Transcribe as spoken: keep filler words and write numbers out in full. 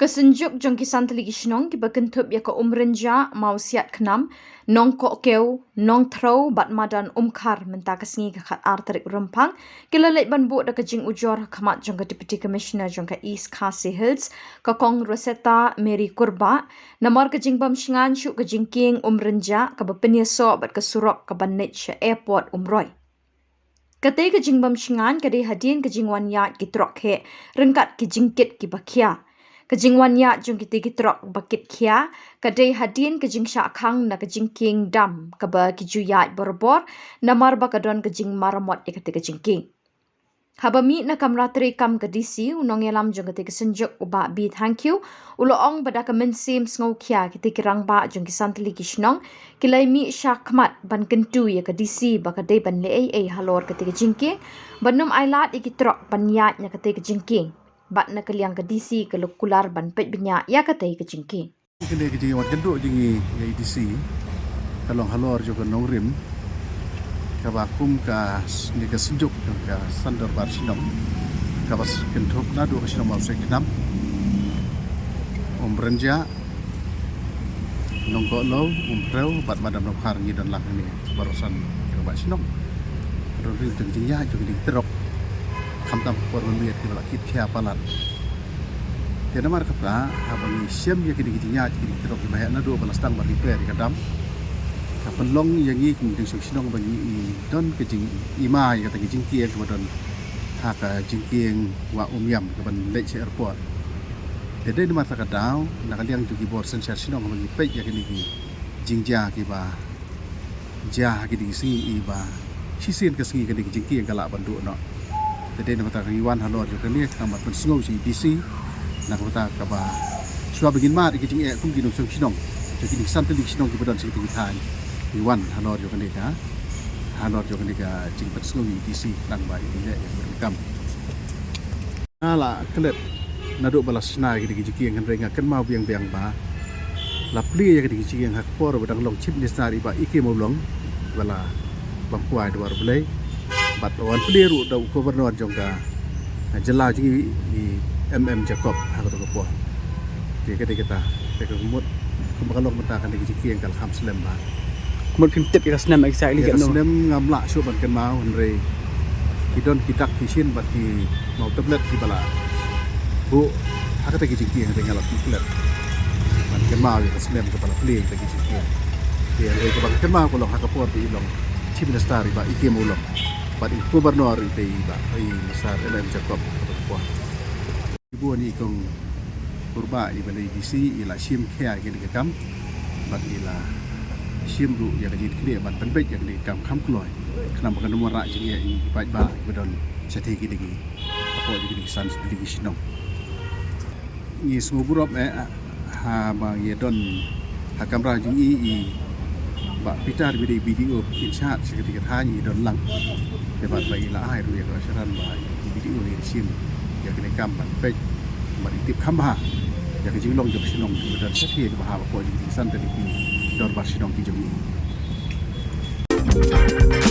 Ka Synjuk jong ki San Tylli ki Shnong kiba kynthup ïa ka Umrynjah, Mawsiat Khnam, Nongkohkew, Nongthrew bad Madan Umkhar mynta ka sngi ka khat ar tarik Rymphang ki la leit ban buh da ka jingujor ha khmat jong ka Deputy Commissioner jong ka East Khasi Hills, ka Kong Rosetta Mary Kurbah, namar ka jingbym shngaiñ shuh ka jingkieng Umrynjah kaba pynïasoh bad ka surok kaban leit sha Airport Umroi. Katei ka jingbym shngaiñ ka dei hadien ka jingwan ïaid ki trok heh ryngkat ki jingkit kiba khia. Ka jingwan ïaid jong kitei ki trok ba kit khia ka dei hadien ka jingshah khang na ka jingkieng dam kaba ki ju ïaid barabor, namar ba ka don ka jingmaramot ïa katei ka jingkieng. Haba mih na kamra treikam ka D C, u nongïalam jong katei ka Synjuk, u Bah B Thangkhiew, u la ong ba da ka mynsiem sngewkhia kitei ki rangbah jong ki San Tylli ki Shnong ki la mih sha khmat ban kyntu ïa ka D C ba ka dei ban leh ei ei halor katei ka jingkieng, ban ym ailad ïa ki trok ban ïaid na katei ka jingkieng. Bad na ka liang ka D C ka la kular ban peit bniah ïa katei ka jingkieng. Kane ka jingwan kynduh jong ngi ïa i D C ka long halor jong ka nongrim kaba kum ka s-, ne ka Synjuk jong ka San Dorbar Shnong, kaba s-, kynthup naduh ka shnong Mawsiat Khnam, Umrynjah, Nongkohkew, Umthrew bad Madan Umkhar, ngi don lang hangne baroh san ki rangbah shnong. Don ri jong jingïaid jong ki trok, khamtam ka por mynmiet kiba la kit khia palat. Te namar kata, haba ngi shem ïa kine ki jingïaid, kine ki trok kiba heh naduh ba la sdang ban repair ïa ka dam, ka pynlong ïa ngi kum ki nongshong shnong ba ngi i don ka jingima ïa kata ka jingkieng kaba don ha ka jingkieng Wah Umiam kaban leit sha airport. Te dei namar kata ka daw, na ka liang jong ki bor synshar shnong ba ngi peit ïa kine ki jingjia kiba jia ha kine ki sngi, i ba shisien ka sngi kane ka jingkieng ka lah ban duh noh. Te dei na ka bynta ka ngi wan halor jong kane ka ban pynsngew sha i D C na ka bynta kaba shuwa ba ngin mad ïa ka jingeh kum ki nongshong shnong jong kine ki San Tylli ki Shnong kiba don sha kine ki thaiñ, ngi wan halor jong kane ka, halor jong kane ka jingpynsngew i D C khnang ba i leh ïa ka kam. Nga la klet naduh ba la shna ïa kine ki jingkieng, hynrei nga kynmaw biang biang ba la plie ïa kine ki jingkieng ha ka por ba dang long Chief Minister i Bah E K Mawlong, ba la bam kwai dwar Blei. Bad la wan plie ruh da u Governor jong ka jylla jong ngi, i M M Jacob, ha kato ka por. Te ka dei kata, te ka mut kumba ka long mynta kane ka jingkieng ka la kham slem bha. Ka mut phim tip ïa ka snem exactly. Ïa ka katno snem ngam lah shuh ban kynmaw, hynrei ki don ki dak ki shin bad ki maw tablet kiba la buh ha kata ki jingkieng, hynrei nga la pynthikna ban kynmaw ïa ka snem kaba la plie ïa kata ki jingkieng. Te hynrei kaba nga kynmaw ka long ha ka por ba i long Chief Minister i Bah E K Mawlong bad i Governor i dei i Bah, i Mister M M Jacob, ha kato ka por. I bun i Kong Kurbah iba dei D C i la shim khia ïa kane ka kam bad i la shim ruh ïa ka jingkyrkieh ban pynbeit ïa kane ka kam kham kloi, khnang ba kan ym wanrah jingeh ïa ki paidbah kiba don shatei kine ki, hapoh kine ki San Tylli ki Shnong. Ngi sngewburom eh, haba ngi don ha kamra jong i, i Bah Peter ba dei B D O in charge sha katei ka thaiñ, i don lang. Te bad ba i la ai ruh ïa ka assurance ba i B D O hi shim ïa kane ka kam ban peit, bad i tip kham bha ïa ka jinglong jong ka shnong, ka don shatei bha hapoh jong ki San Tylli ki Dorbar Shnong ki jong i.